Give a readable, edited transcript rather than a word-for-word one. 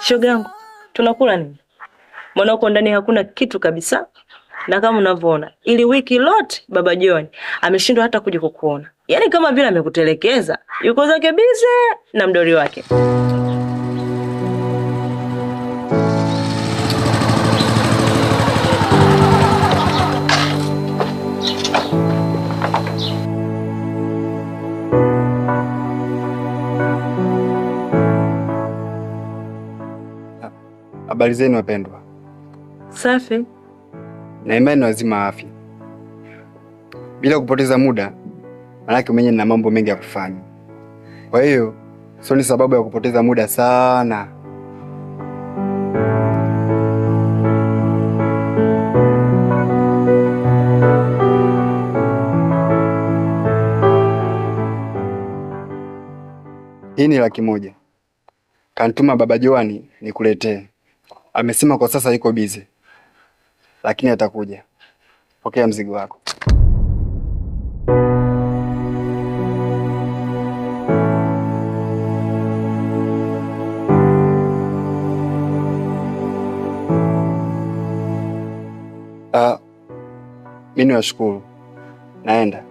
Shoga yangu, tunakula nini? Mbona huko ndani hakuna kitu kabisa? Na kama unavyoona, ili wiki lote Baba John ameshindwa hata kuja kukuona. Yaani kama vile amekutelekeza, yuko zake bize na mdoli wake. Habari zenu wapendwa. Safi. Na imani wazima afya. Bila kupoteza muda, maanake mwenyewe nina mambo mengi ya kufanya. Kwa hiyo sio ni sababu ya kupoteza muda sana. Hii ni 100,000. Kantuma Baba Joani nikuletee. Amesema kwa sasa yuko busy, lakini atakuja. Pokea mzigo wako. Mimi niwashukuru. Naenda.